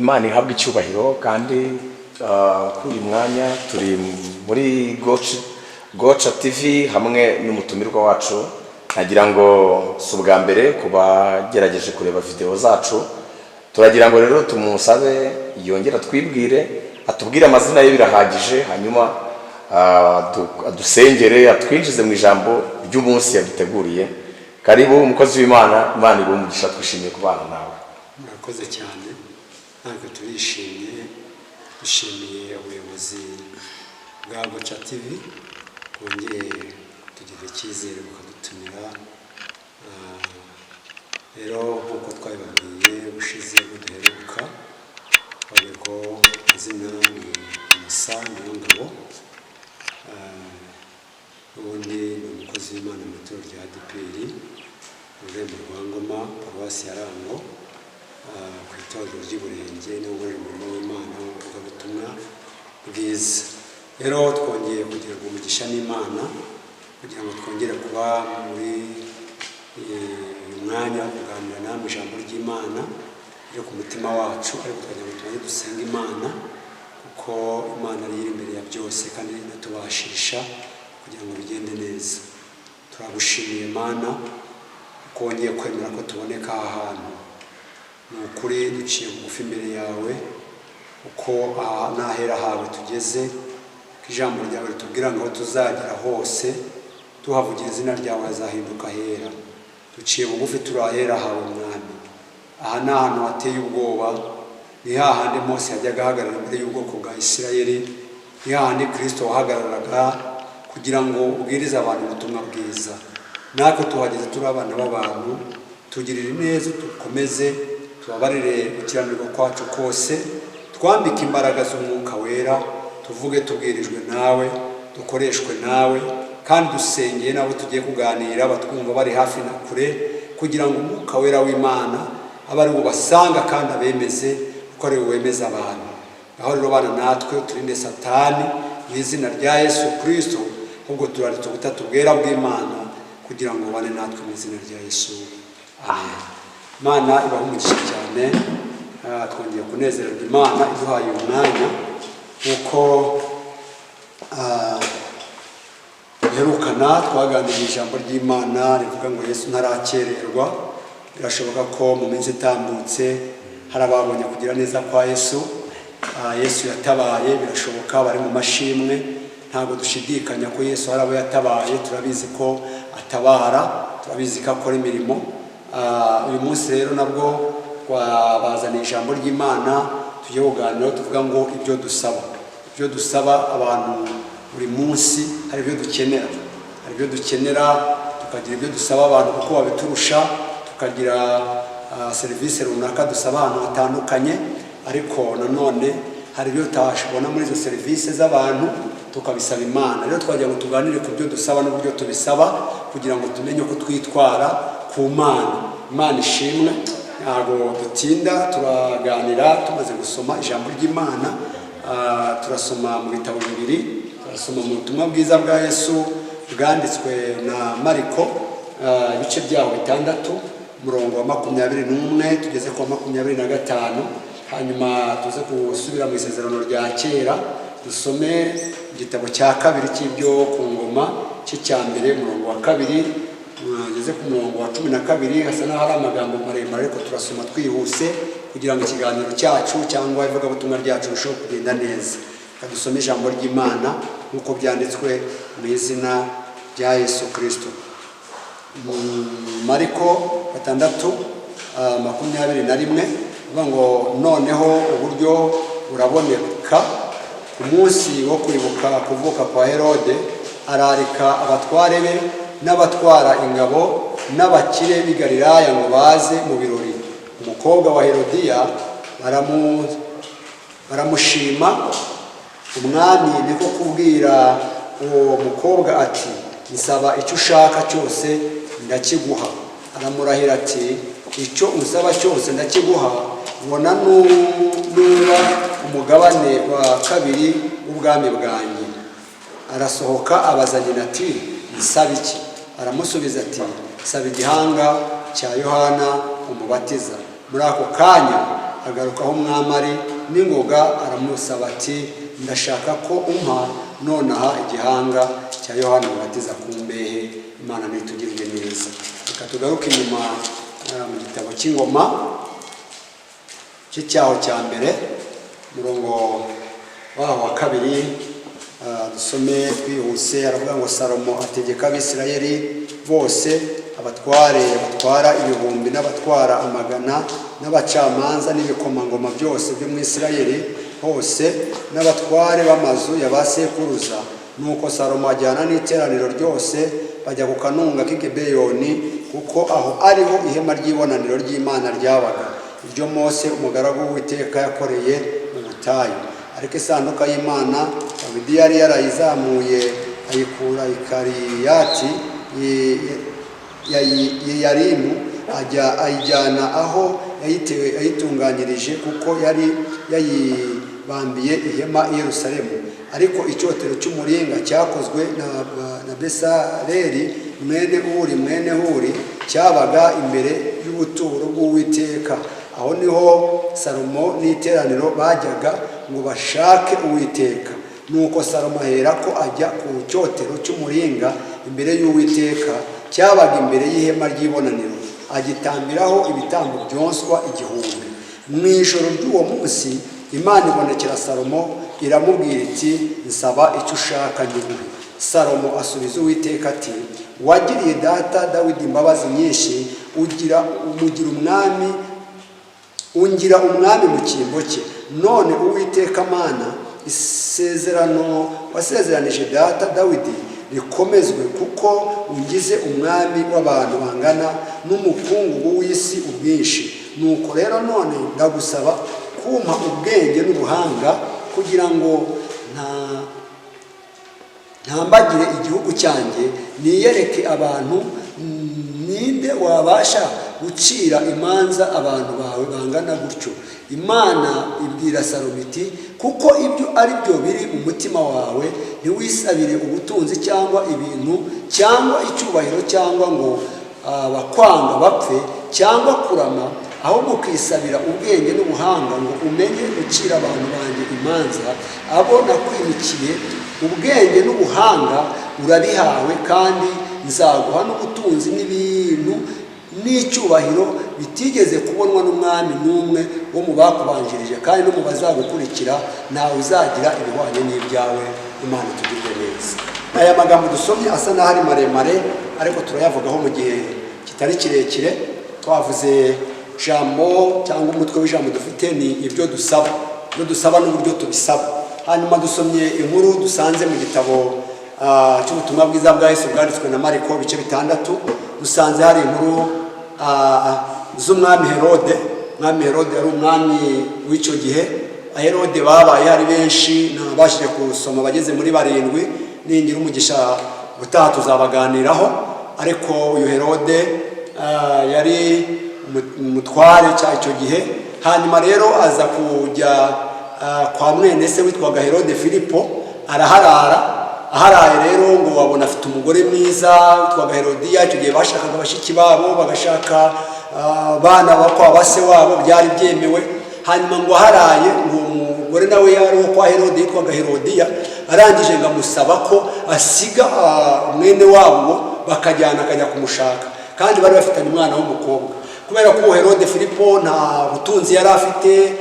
Imana ihabwa icyubahiro. Kandi kuri uyu mwanya turi muri Goca TV hamwe n'umutumirwa wacu. Nagira ngo si ubwa mbere ku bagerageje kureba videwo zacu. Turagira ngo rero tumusabe yongere atwibwire, atubwire amazina ye, birahagije. Hanyuma adusengere, atwinjize mu ijambo ry'umunsi yaduteguriye. Karibu, umukozi w'Imana. Imana iguhe umugisha, twishimiye kubana nawe. Murakoze cyane. Natwe turishimye, dushimiye ubuyobozi bwa Goca TV bwongeye kutugirira icyizere bukadutumira. Rero nk'uko twabibabwiye ubushize ubwo duheruka, twavuye ko izina ni Musa Niyongabo. Ubundi ni umukozi w'Imana mu itorero rya ADEPR, Ururembo rwa Ngoma, Paruwasi ya Rango, ku itorero ry'Iburenge, niho nkorera umurimo w'Imana w'ubuvugabutumwa bwiza. Rero twongeye kugirirwa umugisha n'Imana kugira ngo twongere kuba muri uyu mwanya wo kuganira namwe ijambo ry'Imana riri ku mutima wacu. Ariko twagira ngo tubanze dusenge Imana, kuko Imana ariyo iri imbere ya byose kandi inatubashisha kugira ngo bigende neza. Turagushimiye Mana, kuko wongeye kwemera ko tuboneka aha hantu. Ni ukuri duciye bugufi imbere yawe, kuko aha n'ahera hawe tugeze, ko ijambo ryawe ritubwira ngo aho tuzagera hose tuhavugira izina ryawe hazahinduka hera. Duciye bugufi, turi ahera hawe, Mwami. Aha ni ahantu hateye ubwoba, ni hahandi Mose yajyaga ahagarara imbere y'ubwoko bwa Isirayeli, ni hahandi Kirisito wahagararaga kugira ngo ubwirize abantu ubutumwa bwiza. Natwe tuhageze turi abana b'abantu. Tugirire neza, dukomeze, tubabarire gukiranirwa kwacu kose, twambike imbaraga z'Umwuka Wera, tuvuge tubwirijwe nawe, dukoreshwe nawe. Kandi dusengeye n'abo tugiye kuganira, batwumva bari hafi na kure, kugira ngo Umwuka Wera w'Imana abe ari bubasanga kandi abemeze, kuko ari we wemeza abantu. Aho rero bana natwe, turinde Satani mu izina rya Yesu Kirisito. Ahubwo turaritse ubutatu bwera bw'Imana kugira ngo bane natwe mu izina rya Yesu, amen. Imana ibaha umugisha cyane. Twongeye kunezererwa Imana iduhaye uyu mwanya. Nk'uko duherukana, twaganiriye ijambo ry'Imana rivuga ngo "Yesu ntarakererwa". Birashoboka ko mu minsi itambutse hari ababonye kugira neza kwa Yesu. Yesu yatabaye, birashoboka bari mu mashimwe. Ntabwo dushidikanya ko Yesu hari abo yatabaye. Turabizi ko atabara, turabizi ko akora imirimo. Uyu munsi rero nabwo twabazaniye ijambo ry'Imana tugiye kuganiraho, tuvuga ngo ibyo dusaba. Ibyo dusaba abantu buri munsi, hari ibyo dukenera, hari ibyo dukenera, tukagira ibyo dusaba abantu kuko babiturusha, tukagira serivisi runaka dusaba ahantu hatandukanye. Ariko nanone hari ibyo tutabona muri izo serivisi z'abantu, tukabisaba Imana. Rero twagira ngo tuganire ku byo dusaba n'uburyo tubisaba, kugira ngo tumenye uko twitwara ku Mana. Imana ishimwe. Ntabwo dutinda, turaganira tumaze gusoma ijambo ry'Imana. Turasoma mu bitabo bibiri. Turasoma mu butumwa bwiza bwa Yesu bwanditswe na Mariko, ibice byaho 6, umurongo wa 21 tugeze ku wa 25. Hanyuma tuze gusubira mu Isezerano rya Kera, dusome igitabo cya kabiri cy'Ibyo ku Ngoma cy'icya mbere, umurongo wa 2 tugeze ku murongo wa 12. Hasa n'aho ari amagambo maremare, ariko turasoma twihuse kugira ngo ikiganiro cyacu cyangwa ivugabutumwa ryacu rirusheho kugenda neza. Reka dusome ijambo ry'Imana nk'uko byanditswe mu izina rya Yesu Kirisito. Mariko 6, 21, uvuga ngo: "Noneho uburyo buraboneka. Ku munsi wo kwibuka kuvuka kwa Herode, ararika abatware be n'abatwara ingabo n'abakire b'i Galilaya ngo baze mu birori. Umukobwa wa Herodiya baramushima. Umwami niko kubwira uwo mukobwa ati: 'Nsaba icyo ushaka cyose ndakiguha.' Aramurahira ati: 'Icyo unsaba cyose ndakiguha, ubona nuba umugabane wa kabiri w'ubwami bwanjye.' Arasohoka, abaza nyina ati: 'Nsaba iki?' Aramusubiza ati: 'Saba igihanga cya Yohana Umubatiza.' Muri ako kanya Agaruka aho umwami ari n'ingoga, aramusaba ati: "Ndashaka ko umpa nonaha igihanga cya Yohana Mubatiza ku mbehe." Imana nitugirire neza. Reka tugaruke inyuma mu gitabo cy'Ingoma, igice cyaho cya mbere, umurongo waho wa kabiri, dusome twihuse. Aravuga ngo: "Salomo ategeka Abisirayeli bose, abatware batwara ibihumbi n'abatwara amagana n'abacamanza n'ibikomangoma byose byo mu Isirayeli hose n'abatware b'amazu ya ba sekuruza. Nuko Salomo ajyana n'iteraniro ryose, bajya ku kanunga k'i Gibeyoni, kuko aho ariho ihema ry'ibonaniro ry'Imana ryabaga, iryo Mose umugaragu w'Uwiteka yakoreye mu butayu. Ariko isanduka y'Imana Dawidi yari yarayizamuye ayikura i Kariyati Yeyarimu, ajya ayijyana aho yayitunganyirije, kuko yari yayibambiye ihema i Yerusalemu. Ariko icyotero cy'umuringa cyakozwe na Besaleli mwene Uri mwene Huri cyabaga imbere y'ubuturo bw'Uwiteka. Aho niho Salomo n'iteraniro bajyaga ngo bashake Uwiteka. Nuko Salomo aherako ajya ku cyotero cy'umuringa imbere y'Uwiteka cyabaga imbere y'ihema ry'ibonaniro, agitambiraho ibitambo byoswa 1000. Mu ijoro ry'uwo munsi Imana ibonekera Salomo, iramubwira iti: 'Nsaba icyo ushaka nkiguhe.' Salomo asubiza Uwiteka ati: 'Wagiriye data Dawidi imbabazi nyinshi, ugira umugira umwami, ungira umwami mu cyimbo cye. None Uwiteka Mana, isezerano wasezeranije data Dawidi rikomezwe, kuko ungize umwami w'abantu bangana n'umukungugu w'isi ubwinshi. Nuko rero none ndagusaba kumpa ubwenge n'ubuhanga, kugira ngo ntambagire igihugu cyanjye, niyereke abantu. Ninde wabasha gucira imanza abantu bawe bangana gutyo?' Imana ibwira Salomo iti: 'Kuko ibyo ari byo biri mu mutima wawe, ntiwisabire ubutunzi cyangwa ibintu cyangwa icyubahiro cyangwa ngo abakwanga bapfe cyangwa kurama, ahubwo ukisabira ubwenge n'ubuhanga ngo umenye gucira abantu banjye imanza, abo nakwimikiye, ubwenge n'ubuhanga urabihawe, kandi nzaguha n'ubutunzi n'ibintu n'icyubahiro bitigeze kubonwa n'umwami n'umwe wo mu bakubanjirije, kandi no mu bazagukurikira ntawe uzagira ibihwanye n'ibyawe.'" Imana itugirire neza. Aya magambo dusomye asa n'aho ari maremare, ariko turayavugaho mu gihe kitari kirekire. Twavuze ijambo cyangwa umutwe w'ijambo dufite ni ibyo dusaba, ibyo dusaba n'uburyo tubisaba. Hanyuma dusomye inkuru dusanze mu gitabo cy'Ubutumwa Bwiza bwa Yesu bwanditswe na Mariko, ibice 6. Dusanze hari inkuru z'umwami Herode. Umwami Herode yari umwami w'icyo gihe. Herode babaye hari benshi, nabashije gusoma bageze muri barindwi. Ningira umugisha ubutaha tuzabaganiraho. Ariko uyu Herode yari umutware cya icyo gihe. Hanyuma rero aza kujya kwa mwene se witwaga Herode Filipo, araharara. Aharaye rero ngo wabona afite umugore mwiza witwaga Herodiya. Icyo gihe bashakaga bashiki babo, bagashaka abana kwa ba se wabo, byari byemewe. Hanyuma ngo aharaye, ngo uwo mugore nawe yari uwo kwa Herode, yitwaga Herodiya. Arangije ngo amusaba ko asiga mwene wabo, bakajyana, akajya kumushaka, kandi bari bafitanye umwana w'umukobwa. Kubera ko uwo Herode Filipo nta butunzi yari afite,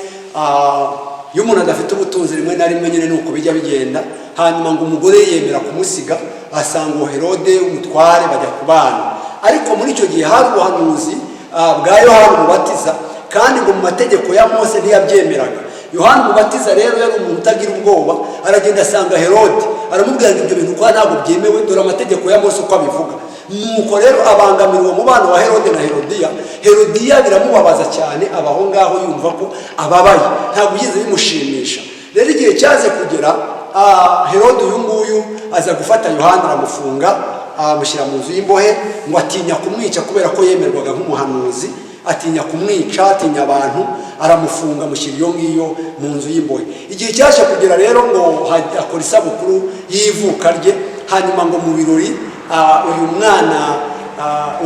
iyo umuntu adafite ubutunzi rimwe na rimwe nyine ni uko bijya bigenda. Hanyuma ngo umugore yemera kumusiga, asanga uwo Herode umutware, bajya kubana. Ariko muri icyo gihe hari ubuhanuzi bwa Yohana Umubatiza, kandi ngo mu mategeko ya Mose ntiyabyemeraga. Yohana Umubatiza rero yari umuntu utagira ubwoba. Aragenda asanga Herode, aramubwira ngo: "Ibyo bintu kwa ntabwo byemewe, dore amategeko ya Mose uko abivuga." Nuko rero abangamira uwo mubano wa Herode na Herodiya. Herodiya biramubabaza cyane, aba aho ngaho yumva ko ababaye, ntabwo yigeze bimushimisha. Rero igihe cyaze kugera, Herode uyu nguyu aza gufata Yohana, aramufunga, amushyira mu nzu y'imbohe. Ngo atinya kumwica kubera ko yemerwaga nk'umuhanuzi, atinya kumwica, atinya abantu, aramufunga, amushyira iyo ngiyo mu nzu y'imbohe. Igihe cyaje kugera rero ngo akora isabukuru y'ivuka rye. Hanyuma ngo mu birori, uyu mwana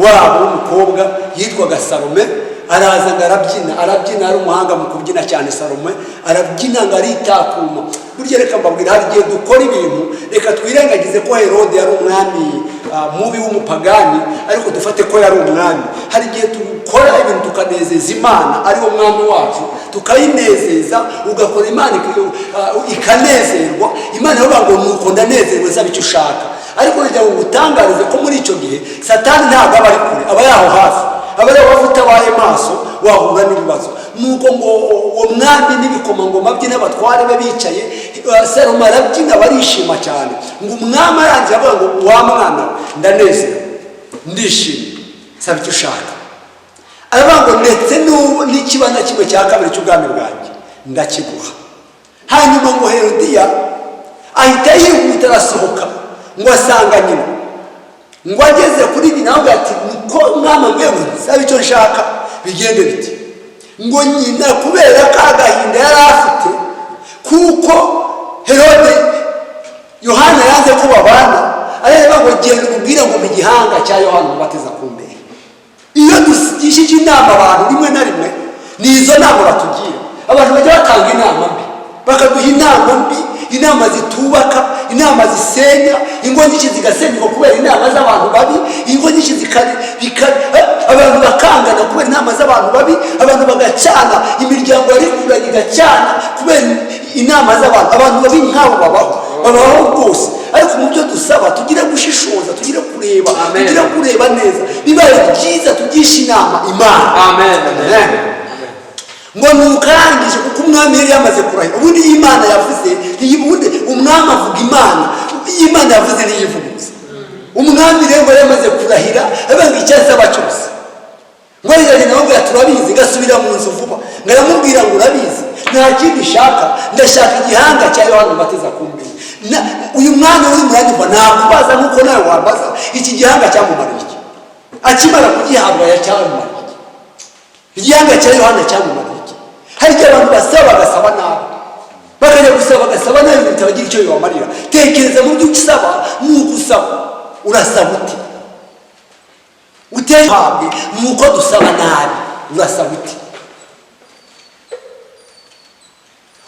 wabo w'umukobwa yitwaga Salome. Araza ngo arabyina, arabyina, ari umuhanga mu kubyina cyane. Salomo arabyina ngo aritakuma. Burya reka mbabwira, hari igihe dukora ibintu, reka twirengagize ko Herode yari umwami mubi w'umupagani, ariko dufate ko yari umwami. Hari igihe dukora ibintu tukanezeza Imana, ari wo mwami wacu, tukayinezeza, ugakora Imana ikanezerwa. Imana iravuga ngo nuko ndanezerwe, nsaba icyo ushaka. Ariko nagira ngo ngutangarize ko muri icyo gihe Satani ntabwo aba ari kure, aba yaho hafi, aba ari hafi. Utabaye maso wahura n'ibibazo. Nuko ngo uwo mwami n'ibikomangoma bye n'abatware be bicaye, Salomo arabyina, barishima cyane. Ngo umwami arangiye avuga ngo: "Wa mwana we, ndanezerewe, ndishimye, saba icyo ushaka." Aravuga ngo: "Ndetse n'ubu n'ikiba na kimwe cya kabiri cy'ubwami bwanjye ndakiguha." Hanyuma ngo Herodiya ahita yihuta, arasohoka ngo asanga nyina. Ngo ageze kuri nyina avuga ati: "Niko mwana mbwiye ngo nsabe icyo nshaka, bigende biti?" Ngo nyina, kubera ka gahinda yari afite kuko Herode Yohana yanze ko babana, areba ngo: "Genda umubwire ngo mu gihanga cya Yohana Umubatiza ku mbehe." Iyo tugishije inama abantu, rimwe na rimwe ni izo nama batugira. Abantu bajya batanga inama mbi, bakaduha inama mbi, inama zitubaka, inama zisenya. Ingo nyinshi zigasenyuka kubera inama z'abantu babi. Ingo nyinshi abantu bakangana kubera inama z'abantu babi. Abantu bagacana, imiryango yarikuranye igacana kubera inama z'abantu. Abantu babi nk'abo babaho, babaho rwose. Ariko mu byo dusaba tugire gushishoza, tugire kureba, Amen. tugire kureba neza. Bibaye byiza tugishe inama Imana. Amen. Amen. Ngo nuko arangije, kuko umwami yari yamaze kurahira. Ubundi iyo Imana yavuze, ubundi umwami avuga Imana. Iyo Imana yavuze ntiyivuguruza. Umwami rero ngo yari yamaze kurahira, avuga ngo icyo asaba cyose. Ngo aragenda amubwira: "Turabizi, ngasubira mu nzu vuba." Ngo aramubwira ngo: "Urabizi, nta kindi nshaka, ndashaka igihanga cya Yohana Umubatiza ku mbehe." Uyu mwanya uri muranyumva, nakubaza nk'uko nawe wambaza: iki gihanga cyamumariye iki? Akimara kugihabwa yacyamumariye iki? Igihanga cya Yohana cyamumariye iki? Hari igihe abantu basaba, bagasaba nabi, bakajya gusaba, bagasaba nabi, ibintu bitabagira icyo bibamarira. Tekereza mu byo usaba, ni uko usaba, urasaba uti utehabwe, ni uko dusaba nabi. Urasaba uti?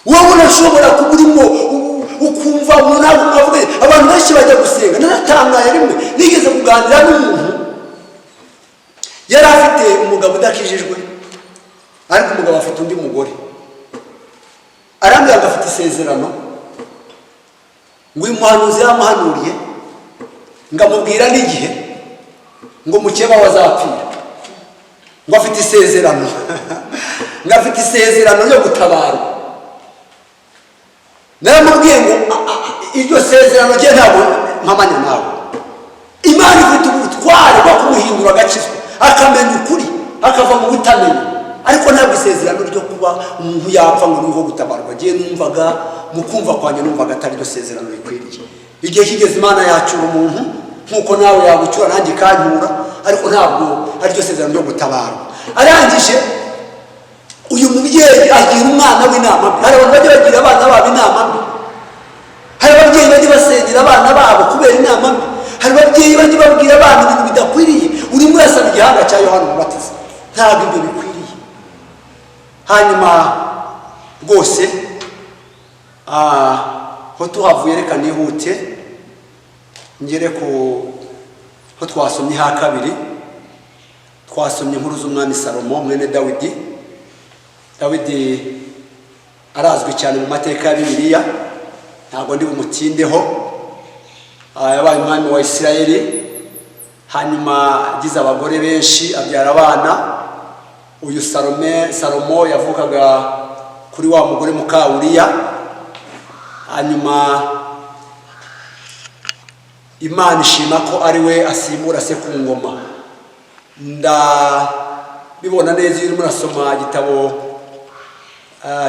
Wowe urashobora kuba urimo ukumva umuntu ntabwo mwavuga. Abantu benshi bajya gusenga. Naratangaye, rimwe nigeze kuganira n'umuntu, yari afite umugabo udakijijwe, ariko umugabo afite undi mugore. Arambwira ngo afite isezerano, ngo uyu muhanuzi yaramuhanuriye, ngo amubwira n'igihe ngo mukeba we azapfira. Ngo afite isezerano, ngo afite isezerano ryo gutabarwa. Naramubwiye ngo iryo sezerano rye ntabwo mpamanya nawe. Imana ifite ubutware bwo kumuhindura agakizwa, akamenya ukuri, akava mu butamenya, ariko ntabwo isezerano ryo kuba umuntu yapfa ngo ni gutabarwa. Agiye numvaga, mu kumva kwanjye numvaga atari ryo sezerano rikwiriye. Igihe kigeze Imana yacyura umuntu nk'uko nawe yagucyura, nanjye ikanyura, ariko ntabwo ariryo sezerano ryo gutabarwa. Arangije uyu mubyeyi agira umwana w'inama mbi. Hari abantu bajya bagira abana babo inama mbi. Hari ababyeyi bajya basengera abana babo kubera inama mbi. Hari ababyeyi bajya babwira abana ibintu bidakwiriye. Urimo urasaba igihanga cya Yohana Umubatiza, ntabwo ibyo bikwiriye. Hanyuma rwose ho tuhavuye, reka nihute ngere ku ho twasomye ha kabiri. Twasomye inkuru z'umwami Salomo mwene Dawidi. Dawidi arazwi cyane mu mateka ya Bibiliya, ntabwo ndi bumutindeho. Yabaye umwami wa Isirayeli, hanyuma agize abagore benshi, abyara abana. Uyu Salome, Salomo, yavukaga kuri wa mugore muka Uriya. Hanyuma Imana ishima ko ari we asimbura se ku ngoma. Ndabibona neza iyo urimo urasoma igitabo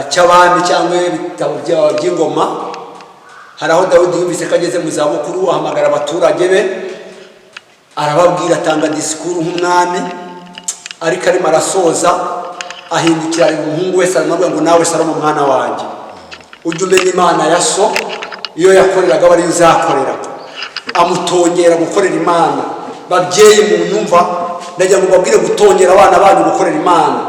cy'abami cyangwa ibitabo by'ingoma. Hari aho Dawidi yumvise ko ageze mu zabukuru, ahamagara abaturage be, arababwira, atanga disikuru nk'umwami. Ariko arimo arasoza, ahindukira areba umuhungu we Salomo, avuga ngo: "Nawe Salomo mwana wanjye, ujye umenya Imana ya so, iyo yakoreraga aba ariyo uzakorera." Amutongera gukorera Imana. Babyeyi mu nyumva. Ndagira ngo mbabwire gutongera abana banyu gukorera Imana.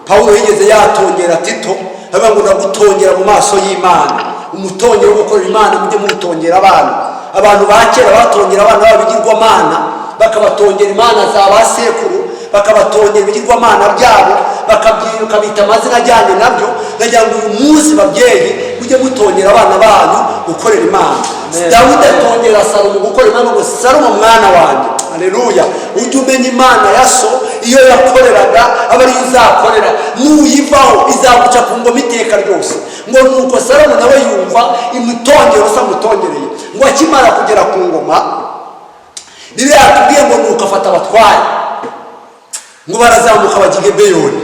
Pawulo yigeze yatongera Tito, aravuga ngo ndagutongera mu maso y'Imana. Umutongero wo gukorera Imana mujye muwutongera abana. Abantu ba kera batongera abana babo ibigirwamana, bakabatongera imana za ba sekuru, bakabatongera ibigirwamana byabo, bakabita amazina ajyanye nabyo. Ndagira ngo uyu munsi, babyeyi, mujye mutongera abana banyu gukorera Imana. Dawidi atongera Salomo gukorera Imana ngo: "Salomo mwana wanjye, aleluya, ujye umenya Imana ya so, iyo yakoreraga aba ariyo uzakorera, nuyivaho izaguca ku ngoma iteka ryose." Ngo nuko Salomo nawe yumva imutongero se amutongereye. Ngo akimara kugera ku ngoma, Bibiliya yatubwiye ngo nuko afata abatware, ngo barazamuka bajya i Gibeyoni.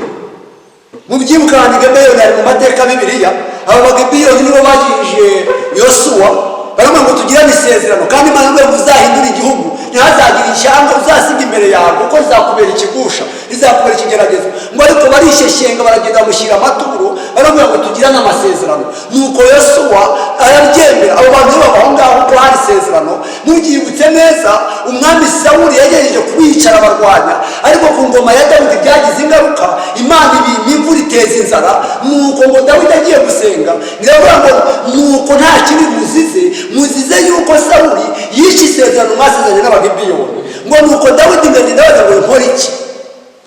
Mubyibuka ahantu i Gibeyoni hari mu mateka ya Bibiliya. Aba Bagibeyoni nibo bagije Yosuwa, baravuga ngo tugirane isezerano, kandi Imana ngo uzahindura igihugu, ntihazagire ishyanga uzasiga imbere yawe, kuko rizakubera ikigusha, rizakubera ikigeragezo. Ngo ariko barisheshyenga, baragenda bamushyira amaturo, baravuga ngo tugirane amasezerano. Nuko Yosuwa arabyemera. Abo bantu baba aho ngaho kuko hari isezerano. Mubyibutse neza, umwami Sawuli yagerageje kubicara abarwanya, ariko ku ngoma ya Dawidi byagize ingaruka. Imana ibima imvura, iteza inzara. Nuko ngo Dawidi agiye gusenga, biravuga ngo nuko nta kibi muzize, muzize yuko Sawuli yishe isezerano mwasezeranye n'Abagibiyoni. Ngo nuko Dawidi ngo agenda abaza ngo nkore iki,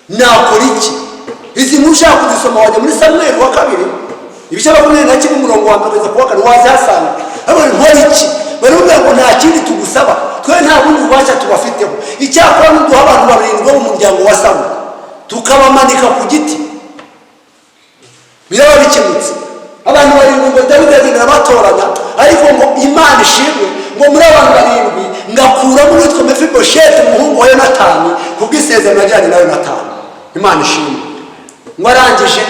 nakora iki? Izi nkuru ushaka kuzisoma wajya muri Samweli wa kabiri, ibice 21, umurongo wa 1 kugeza ku wa 4, wazihasanga. Ariko nkora iki? Baramubwira ngo nta kindi tugusaba, twe nta bundi bubasha tubafiteho, icyakora nuduha abantu barindwi bo mu muryango wa Sawuli tukabamanika ku giti, biraba bikemutse. Abantu barindwi, ngo Dawidi agenda arabatoranya. Ariko ngo Imana ishimwe, ngo muri abantu barindwi ngakuramo uwitwa Mefibosheti, umuhungu wa Yonatani, kubw'isezerano yagiranye na Yonatani. Imana ishimwe. Ngo arangije,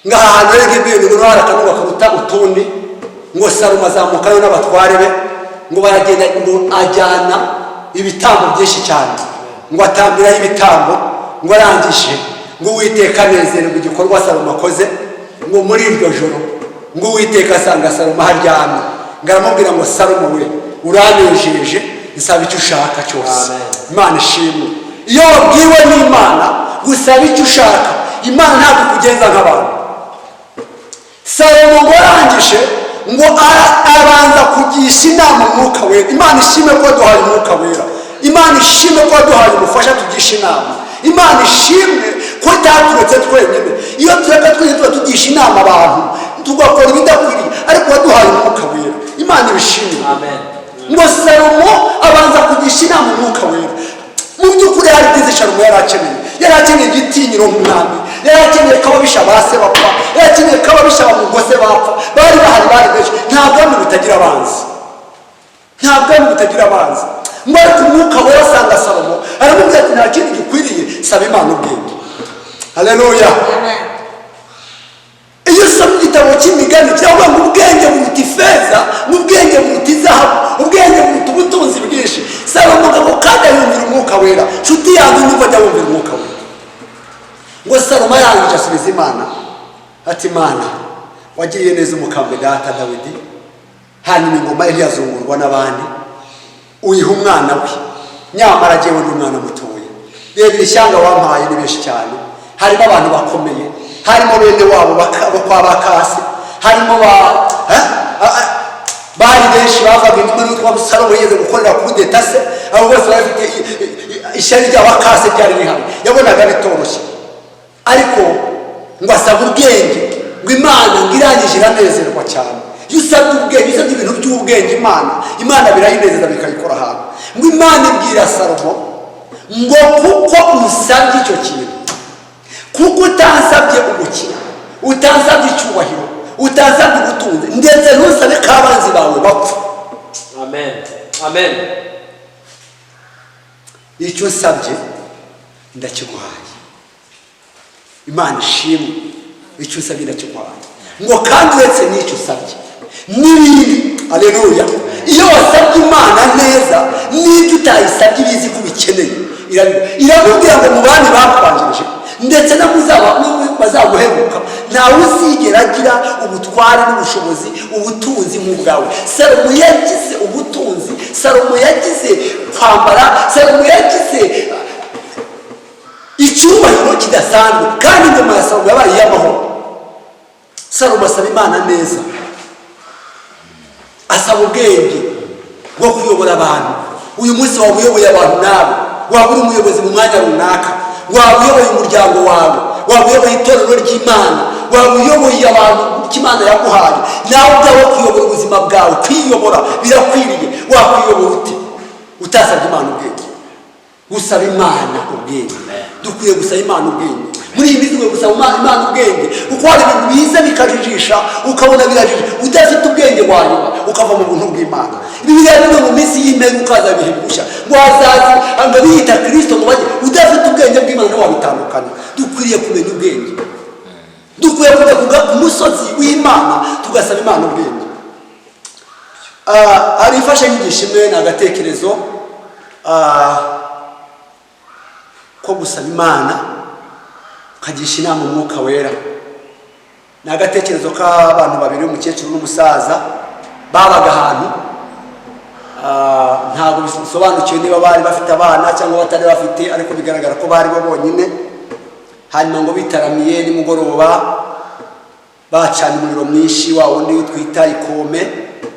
ngo aha hantu rero Gibeyoni ngo hari akanunga karuta utundi. Ngo Salomo azamukayo n'abatware be, ngo baragenda, ngo ajyana ibitambo byinshi cyane, ngo atambiraho ibitambo. Ngo arangije, ngo Uwiteka anezererwa igikorwa Salomo akoze. Ngo muri iryo joro, ngo Uwiteka asanga Salomo aho aryamye, ngo aramubwira ngo: "Salomo we, uranejeje, nsaba icyo ushaka cyose." Imana ishimwe. Iyo wabwiwe n'Imana gusaba icyo ushaka, Imana ntabwo ikugenza nk'abantu. Salomo ngo arangije, ngo abanza kugisha inama Umwuka Wera. Imana ishimwe ko waduhaye Umwuka Wera. Imana ishimwe ko waduhaye umufasha tugisha inama. Imana ishimwe ko itaturetse twenyine. Iyo tureka twenyine, tuba tugisha inama abantu, tugakora ibidakwiriye, ariko waduhaye Umwuka Wera. Imana ibishimwe. Amen. Ngo Salomo abanza kugisha inama Umwuka Wera. Mu by'ukuri hari byiza Salomo yari akeneye. Yari akeneye igitinyiro nk'umwami, yari akeneye ko ababisha ba se bapfa, yari akeneye ko ababisha bamugose bapfa. Bari bahari, bari benshi. Nta bwami butagira abanzi, nta bwami butagira abanzi. Ngo ariko Umwuka Wera asanga Salomo, aramubwira ati: "Nta kindi gikwiriye, saba Imana ubwenge." Haleluya. Iyo usoma igitabo cy'Imigani, kiravuga ngo ubwenge buruta ifeza, ngo ubwenge buruta izahabu, ubwenge buruta ubutunzi bwinshi. Salomo ngo kandi yumvira Umwuka Wera. Nshuti yanjye, numva ajya wumvira Umwuka Wera. Ngo Salomo yarangije asubiza Imana ati: "Imana, wagiriye neza umukambwe data Dawidi, hanyuma ingoma ye ntiyazungurwa n'abandi, uyiha umwana we, nyamara jyewe ndi umwana mutoya. Reba iri shyanga wampaye ni benshi cyane, harimo abantu bakomeye, harimo bene wabo bo kwa bakase, harimo ba eh? Bari benshi bavaga inyuma n'utwa Salomo yigeze gukorera kudeta se. Abo bose bari bafite ishyari ry'abakase ryari rihari." Yabonaga bitoroshye, ariko ngo asaba ubwenge. Ngo Imana ngo irangije iranezerwa cyane. Iyo usabye ubwenge, iyo usabye ibintu by'ubwenge Imana, Imana birayinezeza, bikayikora ahantu. Ngo Imana ibwira Salomo ngo: "Kuko usabye icyo kintu, kuko utansabye ubukire, utansabye icyubahiro, utansabye ubutunzi, ndetse ntusabe ko abanzi bawe bapfa." Amen. Amen. "Icyo nsabye ndakiguhaye." Imana ishimwe. "Icyo usabye ndakiguhaye." Ngo kandi uretse n'icyo usabye n'ibindi. Aleluya. Iyo wasabye Imana neza, n'ibyo utayisabye ibizi ko ubikeneye, iramubwira ngo mu bandi bakubanjirije ndetse no muzaba bazaguheruka, ntawe uzigera agira ubutware n'ubushobozi, ubutunzi nk'ubwawe. Salomo yagize ubutunzi, Salomo yagize kwambara, Salomo yagize Icyubahiro kidasanzwe. Kandi ingoma ya Salomo yabaye iy'amahoro. Salomo asaba Imana neza, asaba ubwenge bwo kuyobora abantu. Uyu munsi waba uyoboye abantu nawe, waba uri umuyobozi mu mwanya runaka, waba uyoboye umuryango wawe, waba uyoboye itorero ry'Imana, waba uyoboye abantu icyo Imana yaguhaye, nawe ubwawe kuyobora ubuzima bwawe, kwiyobora birakwiriye. Wakwiyobora ute utasabye Imana ubwenge? Gusaba Imana ubwenge, dukwiye gusaba Imana ubwenge muri iyi minsi. Dukwiye gusaba Imana ubwenge, kuko hari ibintu biza bikajijisha, ukabona birajije, udafite ubwenge wanyuma ukava mu buntu bw'Imana. Bibiliya bivuga mu minsi y'imperuka haza ibihe birushya, ngo hazaza ngo biyita Kirisito, ngo bajye. Udafite ubwenge bw'Imana ntiwabitandukanya. Dukwiriye kumenya ubwenge, dukwiye kujya ku musozi w'Imana tugasaba Imana ubwenge. Hari imfashanyigisho imwe, ni agatekerezo ko gusaba Imana ukagisha inama Umwuka Wera. Ni agatekerezo k'abantu babiri, umukecuru n'umusaza, babaga ahantu. Ntabwo bisobanukiwe niba bari bafite abana cyangwa batari bafite, ariko bigaragara ko bari bo bonyine. Hanyuma ngo bitaramiye nimugoroba, bacana umuriro mwinshi, wa wundi twita ikome.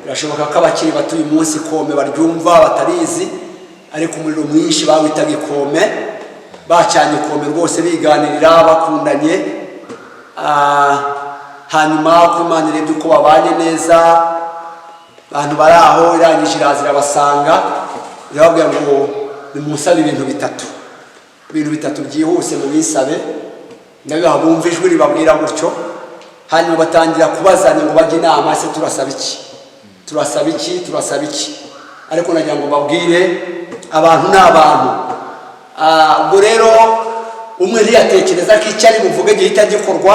Birashoboka ko abakiri bato uyu munsi ikome baryumva batarizi, ariko umuriro mwinshi bawitaga ikome. Bacanye ikome rwose, biganirira, bakundanye. Hanyuma uko Imana irebye uko babanye neza, abantu bari aho, irangije iraza irabasanga, irababwira ngo: "Nimusabe ibintu bitatu, ibintu bitatu byihuse mubisabe, ndabibaha." Bumva ijwi ribabwira gutyo. Hanyuma batangira kubazanya ngo bajye inama: "Ese turasaba iki? Turasaba iki? Turasaba iki?" Ariko nagira ngo mbabwire, abantu ni abantu. Ubwo rero umwe ntiyatekereza ko icyo ari buvuge gihita gikorwa.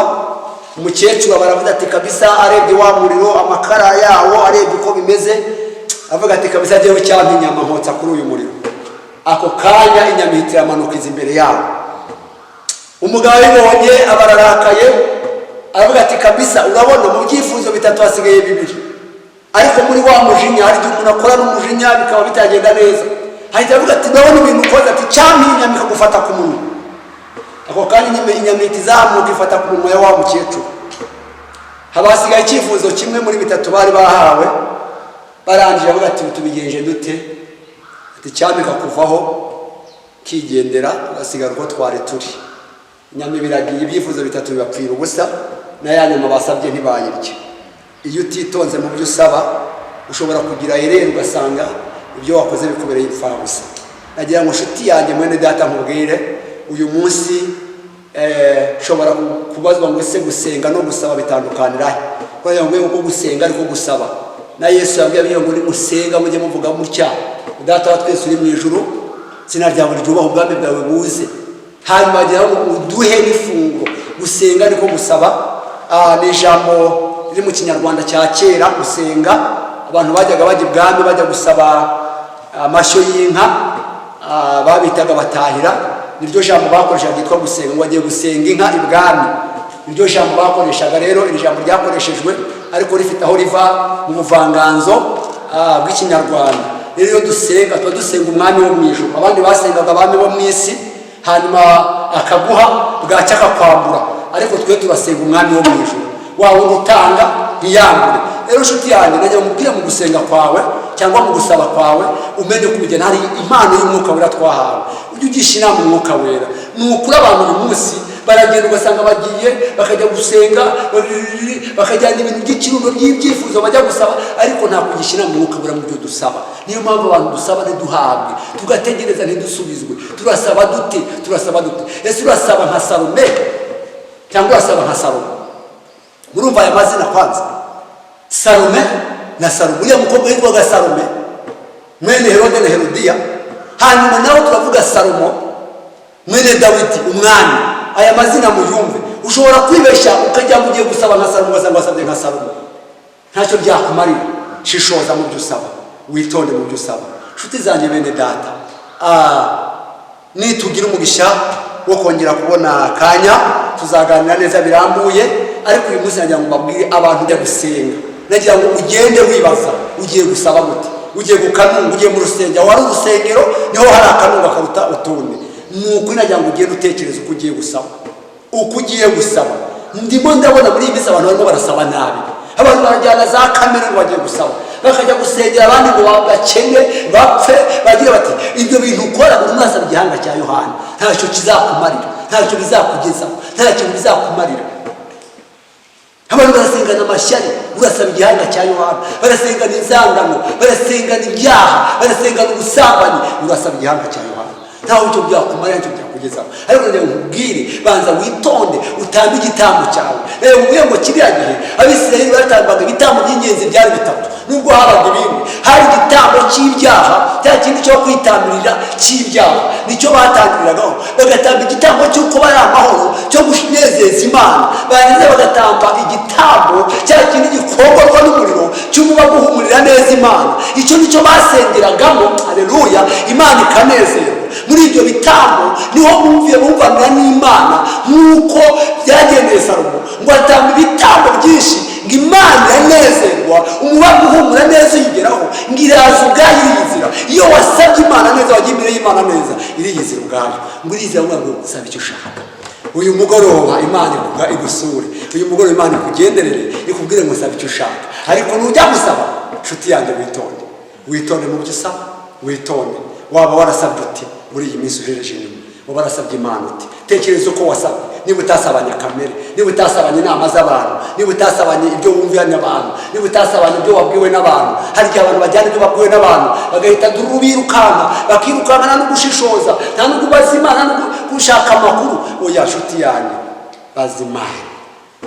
Umukecuru aba aravuze ati: "Kabisa," arebye wa muriro, amakara yawo, arebye uko bimeze, avuga ati: "Kabisa, jyewe icyampa inyama nkotsa kuri uyu muriro." Ako kanya inyama ihita iramanuka iza imbere yabo. Umugabo abibonye aba ararakaye, aravuga ati: "Kabisa, urabona mu byifuzo bitatu hasigaye bibiri." Ariko muri wa mujinya, hari igihe umuntu akora n'umujinya bikaba bitagenda neza, ahita avuga ati: "Ndabona ibintu ukoze," ati: "Cyampa inyama ikagufata ku munwa." Ako kanya inyama ihita izamuka, ifata ku munwa ya wa mukecuru. Haba hasigaye icyifuzo kimwe muri bitatu bari bahawe. Barangije avuga ati: "Tubigenje dute?" Ati: "Cyampa ikakuvaho kigendera, tugasigara uko twari turi." Inyama ibiragiye, ibyifuzo bitatu bibapfira ubusa, na ya nyama basabye ntibayirya. Iyo utitonze mu byo usaba, ushobora kugira erreur, ugasanga ibyo wakoze bikubereye imfabusa. Nagira ngo, nshuti yanjye, mwene data, nkubwire uyu munsi, ushobora kubazwa ngo: "Ese gusenga no gusaba bitandukanira he?" Kubera ngo ko gusenga ariko gusaba, na Yesu yabwiye abiyo ngo: "Nimusenga mujye muvuga mutya: Data wa twese uri mu ijuru, izina ryawe ryubahe, ubwami bwawe buze." Hanyuma bagira ngo: "Uduhe n'ifunguro." Gusenga ariko gusaba, ni ijambo riri mu Kinyarwanda cya kera. Gusenga, abantu bajyaga bajya ibwami bajya gusaba amashyo y'inka, babitaga batahira. Niryo jambo bakoreshaga ryitwa gusenga, ngo bagiye gusenga inka ibwami, niryo jambo bakoreshaga. Rero iri jambo ryakoreshejwe ariko rifite aho riva mu buvanganzo bw'Ikinyarwanda. Rero iyo dusenga, tuba dusenga umwami wo mu ijuru. Abandi basengaga abami bo mu isi, hanyuma akaguha, bwacya akakwambura, ariko twe turasenga umwami wo mu ijuru, wa wundi utanga ntiyambure. Rero nshuti yanjye, najya mubwire, mu gusenga kwawe cyangwa mu gusaba kwawe, umenye ko ubigena. Hari impano y'Umwuka Wera twahawe, ujye ugisha inama Umwuka Wera. Ni ukuri, abantu uyu munsi baragenda, ugasanga bagiye bakajya gusenga, bakajyana ibintu by'ikirundo by'ibyifuzo bajya gusaba, ariko nta kugisha inama Umwuka Wera mu byo dusaba. Niyo mpamvu abantu dusaba ntiduhabwe, tugategereza ntidusubizwe. Turasaba dute? Turasaba dute? Ese urasaba nka Salome cyangwa urasaba nka Salomo? Murumva aya mazina kwanza, Salome na Salomo. Uriya mukobwa witwaga Salome, mwene Herode na Herodiya. Hanyuma nawe turavuga Salomo, mwene Dawidi umwami. Aya mazina muyumve. Ushobora kwibeshya ukajya ngo ugiye gusaba nka Salomo, ugasanga wasabye nka Salomo, ntacyo byakumarira. Shishoza mu byo usaba, witonde mu byo usaba. Nshuti zanjye, bene data, nitugira umugisha wo kongera kubona akanya, tuzaganira neza birambuye. Ariko uyu munsi nagira ngo mbabwire abantu ujya gusenga, nagira ngo ugende wibaza: ugiye gusaba gute? Ugiye ku kanunga, ugiye mu rusengero, wari urusengero niho hari akanunga karuta utundi. Ni ukuri, nagira ngo ugende utekereza uko ugiye gusaba, uko ugiye gusaba. Ndimo ndabona muri iyi minsi abantu barimo barasaba nabi. Abantu barajyana za kamere ngo bagiye gusaba, bakajya gusengera abandi ngo bakene, bapfe, bagira bati ibyo bintu ukora. Buri umwe asaba igihanga cya Yohana. Ntacyo kizakumarira, ntacyo bizakugezaho, nta kintu bizakumarira. Abantu barasengana amashyari, urasaba igihanga cya Yohana. Barasengana inzangano, barasengana ibyaha, barasengana ubusambanyi, urasaba igihanga cya Yohana. Ntawe icyo byakumarira, ntacyo byakugezaho. Ariko ndagira ngo nkubwire, banza witonde, utambe igitambo cyawe. Reba, nkubwire ngo kiriya gihe Abisirayeli batambaga ibitambo by'ingenzi byari bitatu, nubwo habaga ibindi. Hari igitambo cy'ibyaha, cya kindi cyo kwitambirira cy'ibyaha, nicyo batangiriragaho. Bagatamba igitambo cy'uko bari amahoro, cyo kunezeza Imana. Barangiza bagatamba igitambo cya kindi gikongorwa n'umuriro, cy'umubavu uhumurira neza Imana. Icyo nicyo basengeragamo, aleluya, Imana ikanezerwa. Muri ibyo bitambo niho bumviye, bumvanira n'Imana, nk'uko byagendeye Salomo ngo atamba ibitambo byinshi, ngo Imana iranezerwa, umubavu uhumura neza uyigeraho, ngo iraza ubwayo, iriyizira. Iyo wasabye Imana neza, wagiye imbere y'Imana neza, iriyizira ubwayo, ngo iriyizira ngo saba icyo ushaka. Uyu mugoroba Imana igusure, uyu mugoroba Imana ikugenderere, ikubwire ngo saba icyo ushaka. Ariko nujya gusaba, nshuti yanjye, witonde, witonde mu byo usaba, witonde. Waba warasabye uti muri iyi minsi uhereje inyuma? Waba warasabye Imana uti? Tekereza uko wasabye. Niba utasabanye kamere, niba utasabanye inama z'abantu, niba utasabanye ibyo wumviranye abantu, niba utasabanye ibyo wabwiwe n'abantu. Hari igihe abantu bajyana ibyo babwiwe n'abantu, bagahita dururu, birukanka, bakirukanka, nta no gushishoza, nta no kubaza Imana, nta no gushaka amakuru. Oya, nshuti yanjye, baza Imana.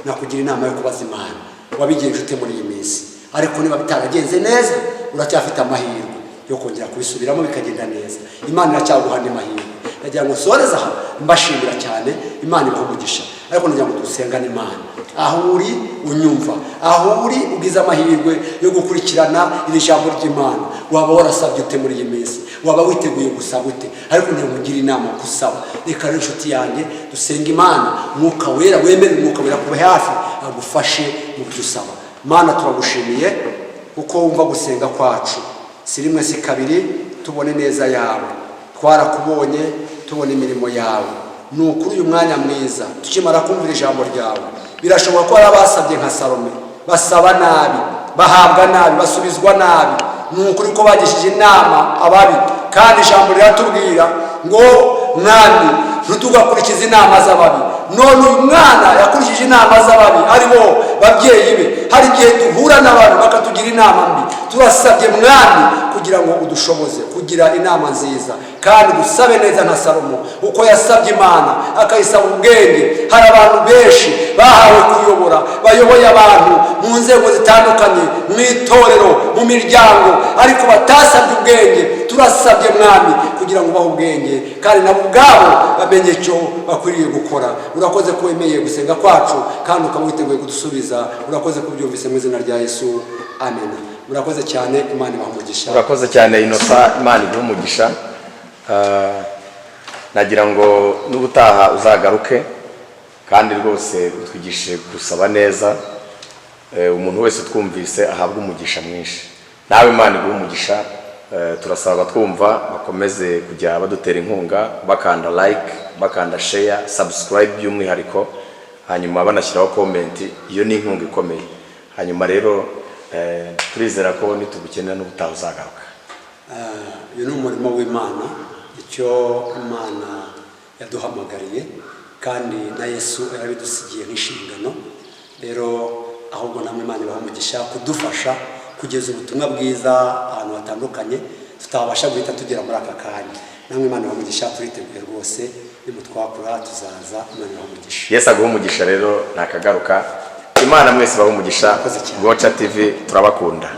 Nakugira inama yo kubaza Imana. Wabigenje ute muri iyi minsi? Ariko niba bitaragenze neza, uracyafite amahirwe yo kongera kubisubiramo bikagenda neza. Imana iracyaguha andi mahirwe. Ndagira ngo nsoreze aha, mbashimira cyane, Imana ibahe umugisha. Ariko ndagira ngo dusengane Imana. Aho uri unyumva, aho uri ugize amahirwe yo gukurikirana iri jambo ry'Imana, waba warasabye ute muri iyi minsi? Waba witeguye gusaba ute? Ariko nkugire inama gusaba. Reka rero, inshuti yanjye, dusenga Imana. Umwuka Wera, wemere Umwuka Wera kuba hafi, agufashe mu byo usaba. Mana, turagushimiye kuko wumva gusenga kwacu. Si rimwe, si kabiri tubone neza yawe, twarakubonye, tubona imirimo yawe. Ni ukuri, uyu mwanya mwiza tukimara kumvira ijambo ryawe, birashoboka ko hari abasabye nka Salome, basaba nabi, bahabwa nabi, basubizwa nabi. Ni ukuri ko bagishije inama ababi, kandi ijambo riratubwira ngo, Mwami, ntitugakurikize inama z'ababi. None uyu mwana yakurikije inama z'ababi, ari bo babyeyi be. Hari igihe duhura n'abantu bakatugira inama mbi. Turasabye, Mwami, kugira ngo udushoboze kugira inama nziza, kandi dusabe neza nka Salomo uko yasabye Imana, akayisaba ubwenge. Hari abantu benshi bahawe kuyobora, bayoboye abantu mu nzego zitandukanye, mu itorero, mu miryango, ariko batasabye ubwenge. Turasabye, Mwami, kugira ngo ubahe ubwenge, kandi nabo ubwabo bamenye icyo bakwiriye gukora. Urakoze ko wemeye gusenga kwacu, kandi ukaba witeguye kudusubiza. Urakoze kubyumvise. Mu izina rya Yesu, amen. Murakoze cyane, Imana ibaha umugisha. Urakoze cyane, Inosa, Imana iguhe umugisha. Nagira ngo n'ubutaha uzagaruke, kandi rwose utwigishe gusaba neza. Umuntu wese utwumvise ahabwe umugisha mwinshi. Nawe Imana iguhe umugisha. Turasaba abatwumva bakomeze kujya badutera inkunga, bakanda like, bakanda share, subscribe by'umwihariko, hanyuma banashyiraho comment. Iyo ni inkunga ikomeye. Hanyuma rero turizera ko nitugukenera n'ubutaha uzagaruka. Uyu ni umurimo w'Imana, icyo Imana yaduhamagariye, kandi na Yesu yarabidusigiye nk'inshingano. Rero ahubwo namwe Imana ibaha umugisha kudufasha kugeza ubutumwa bwiza ahantu hatandukanye tutabasha guhita tugera muri aka kanya. Namwe Imana ibaha umugisha, turiteguye rwose, nimutwakura tuzaza. Imana ibaha umugisha. Yesu aguhe umugisha. Rero nakagaruka. Imana mwese ibahe umugisha. Murakoze cyane. Goca TV, turabakunda.